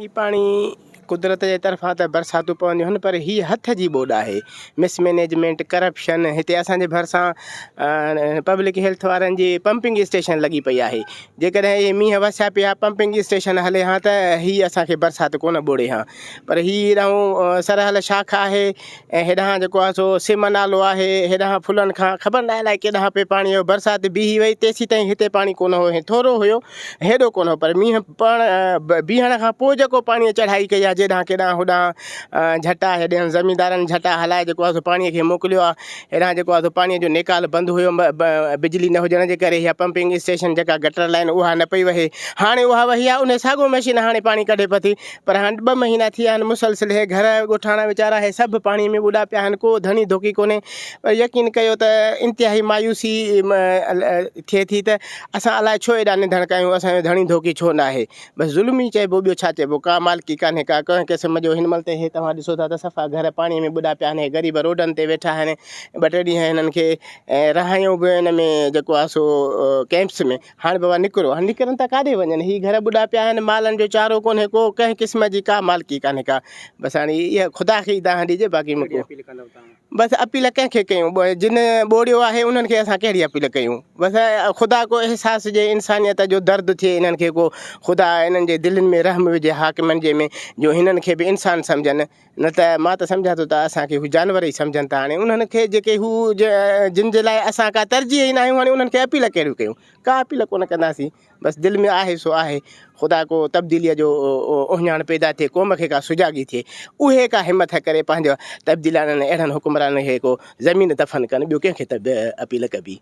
هي پاڻي قدرت جي طرفان ته برساتون پونديون هن پر هي هٿ جي ٻوڏ آهي مس مئنيجمينٽ ڪرپشن هتي اسان جي ڀرسان پبلڪ هيلٿ وارن جي پمپنگ اسٽيشن لڳي پئي آهي جيڪڏهن اهي مينهن وسيا پيا پمپنگ اسٽيشن هلي ها ته هي اسان کي برسات ڪونه ٻوڙي ها پر هي هيڏانهن سرحل شاخ آهي ۽ هيڏانهن جيڪو آهي سو سم نالو آهي هيڏانهن ڦلن کان خبر ناهي الائي ڪيڏانهن پئي پاڻي آيو برسات بيهي وئي تيسين تائين هتي پاڻي ڪونه هو ٿورو هيو هيڏو ڪونه هو پر مينهن پاڻ بيهڻ کان پوء جيڪو پاڻيء چڙهائي ڪئي آهي جيڏانهن ڪيڏانهن هوڏانهن جهٽا هيڏانهن زميندارن جهٽا هلائي جيڪو آهي سو پاڻيء کي موڪليو آهي هيڏانهن جيڪو آهي سو پاڻيء جو نيڪال بند هيو بجلي نه هجڻ جي ڪري اها پمپنگ اسٽيشن جيڪا گٽر لائن اها نه پئي وهي هاڻي اها وهي آهي ان ساڳو مشين هاڻي پاڻي ڪڍي پئي ٿي پر هاڻي ٻه مهينا ٿي ويا آهن مسلسل هي گهر ڳوٺاڻا ويچارا هي سڀ پاڻي ۾ ٻڏا پيا آهن ڪو ڌڻي ڌوڪي ڪونهي پر يقين ڪيو ته انتهائي مايوسي ٿئي ٿي ته اسان الائي ڇو ايڏا نڌڻڪا آهيون، اسان جو ڌڻي ڌوڪي ڇو ناهي. بس ظلم ئي چئبو ٻيو ڇا چئبو. ڪا مالڪي ڪانهي ڪا ڪنهن قسم جو. هن مهل ته هي توهان ڏسو ٿا ته صفا گهر پاڻي ۾ ٻڏا پيا آهن. هي غريب روڊن تي ويٺا آهن. ٻه ٽي ڏينهن هنن کي رهايون به ان ۾ جيڪو آهي سو ڪئمپس ۾. هاڻي بابا نڪرو. هاڻي نڪرن ته ڪاڏي وڃن. هي گهر ٻڏا پيا آهن. مالن جو چارو ڪونهي ڪو. ڪنهن قسم جي ڪا مالڪي ڪانهي ڪا. بس هاڻي اها خدا کي ئي دانهن ڏجي باقي مون ڪو. بس اپيل ڪنهن کي ڪيون جن ٻوڙيو آهي انهن کي اسان ڪهڙي اپيل ڪيون بس خدا ڪو احساس جي انسانيت جو درد ٿئي انهن کي ڪو خدا انهن جي دلين ۾ رحم وجهي حاڪمن جي ۾ جو هنن کي به انسان سمجهن نه ته مان ته سمجهان ٿو ته اسان کي هو جانور ئي سمجهن ٿا هاڻي انهن کي جيڪي هو جن جي لاء اسان ڪا ترجيح ئي نه آهيون هاڻي انهن کي اپيل ڪهڙيون ڪيون ڪا اپيل ڪونه ڪنداسين بس دل ۾ آهي سو آهي، خدا ڪو تبديليء جو اهڃاڻ پيدا ٿئي، قوم کي ڪا سجاڳي ٿئي، اهي ڪا همٿ ڪري پنهنجو تبديل آڻن ۽ اهڙن حڪمرانن کي ڪو زمين دفن ڪن، ٻيو ڪنهن کي ته به اپيل ڪبي.